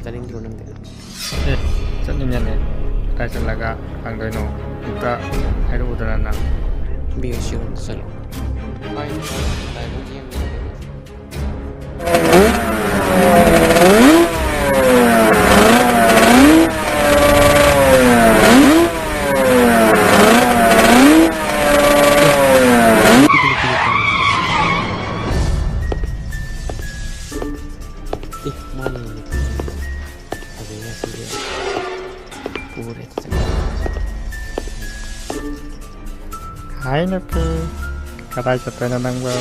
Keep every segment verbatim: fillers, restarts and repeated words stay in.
ꯆꯠꯅꯤꯡꯗ꯭ꯔꯣ ꯅꯪꯗꯤ? ꯑꯦ, ꯆꯠꯅꯤꯡꯉꯦꯅꯦ꯫ ꯀꯗꯥꯏ ꯆꯠꯂꯒ ꯐꯪꯗꯣꯏꯅꯣ? ꯑꯝꯇ ꯍꯥꯏꯔꯛꯎꯗꯅ ꯅꯪ꯫ ꯕꯤ ꯑꯦꯁ ꯁꯤ ꯔꯣꯝꯗ ꯆꯠꯂꯣ꯫ ꯑꯦ, ꯃꯥꯅꯤ, ꯅꯨꯄꯤ꯫ ꯐꯖꯩꯅꯦ ꯁꯤꯗꯤ꯫ ꯄꯨꯔꯦ꯫ ꯍꯥꯏ ꯅꯨꯄꯤ, ꯀꯗꯥꯏ ꯆꯠꯇꯣꯏꯅꯣ ꯅꯪꯕꯣ?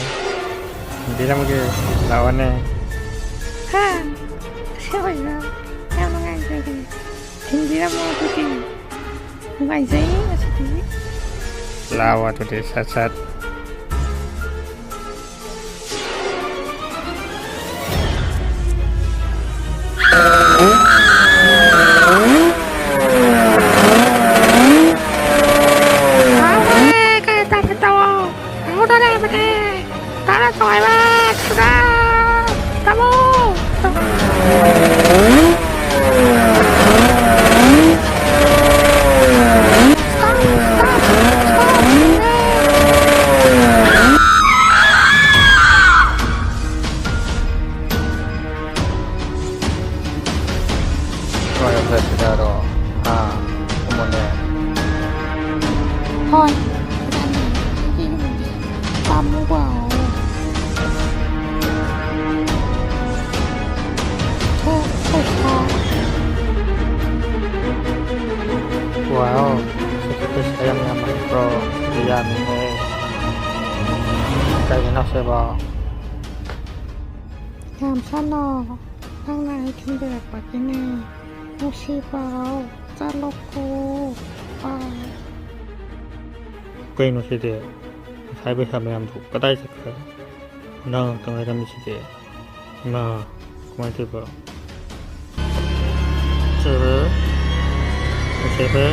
ꯊꯤꯟꯕꯤꯔꯝꯒꯦ, ꯂꯥꯛꯑꯣꯅꯦ꯫ ꯍꯥ? ꯑꯁꯦꯡꯕꯩꯔꯣ? ꯌꯥꯝ ꯅꯨꯡꯉꯥꯏꯖꯔꯦ꯫ ꯊꯤꯟꯕꯤꯔꯝꯃꯣ ꯑꯗꯨꯗꯤ꯫ ꯅꯨꯡꯉꯥꯏꯖꯩ ꯉꯁꯤꯗꯤ꯫ ꯂꯥꯛꯑꯣ ꯑꯗꯨꯗꯤ ꯁꯠ ꯁꯠ꯫ ꯍꯥꯎꯔꯦ, ꯀꯩ ꯇꯧꯔꯦ ꯇꯧꯑꯣ꯫ ꯍꯥꯎꯗꯣꯔꯦ ꯃꯅꯦ꯫ ꯇꯥꯔ ꯇꯧ ꯍꯥꯏꯕ꯫ ꯊꯨꯅ꯫ ꯇꯥꯃꯣ꯫ ꯍꯣꯏ, ꯐꯖꯅ ꯁꯤꯗꯔꯣ꯫ ꯑꯥ, ꯀꯨꯝꯃꯣꯅꯦ꯫ ꯍꯣꯏ, ꯐꯖꯅ ꯁꯤꯗꯔꯣ꯫ ꯄꯥꯝꯃꯨ ꯄꯥꯎ꯫ ꯊꯣꯛ, ꯊꯣꯛ, ꯊꯣꯛ꯫ ꯋꯥꯎ, ꯁꯤꯗꯤ ꯄꯩꯁꯥ ꯌꯥꯝ ꯌꯥꯝꯃꯟꯗ꯭ꯔꯣ? ꯁꯤꯗꯤ ꯌꯥꯝꯃꯤꯍꯦ꯫ ꯀꯩꯒꯤꯅꯣ ꯁꯤꯕꯣ? ꯌꯥꯝ ꯁꯥꯅꯣ꯫ ꯅꯪꯅ ꯑꯩ ꯊꯤꯟꯕꯤꯔꯛꯄꯒꯤꯅꯦ꯫ ꯅꯨꯡꯁꯤꯕꯧ, ꯆꯠꯂꯣꯀꯣ꯫ ꯕꯥꯏ꯫ ꯀꯩꯅꯣ ꯁꯤꯗꯤ? ꯉꯁꯥꯏ ꯄꯩꯁꯥ ꯃꯌꯥꯝꯗꯨ ꯀꯗꯥꯏ ꯆꯠꯈ꯭ꯔꯦ? ꯅꯪ ꯉꯥꯛꯇ ꯉꯥꯏꯔꯝꯃꯤꯁꯤꯗꯤ꯫ ꯏꯃꯥ, ꯀꯃꯥꯏꯅ ꯇꯧꯔꯤꯕ? ꯆꯦꯕꯦ, ꯆꯦꯕꯦ,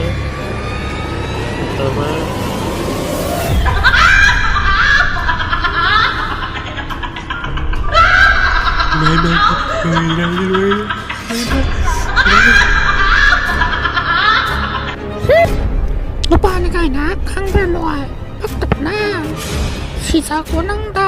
ꯆꯦꯕꯦ꯫ ꯂꯣꯏꯔꯦ, ꯂꯣꯏꯔꯦ, ꯂꯣꯏꯔꯦ꯫ ꯅꯨꯄꯥꯅꯤ ꯀꯥꯏꯅ ꯈꯪꯗ꯭ꯔ ꯂꯣꯏ꯫ ꯄꯛꯇꯕꯅ ꯁꯤ ꯆꯥꯛꯄꯣ ꯅꯪꯗ꯫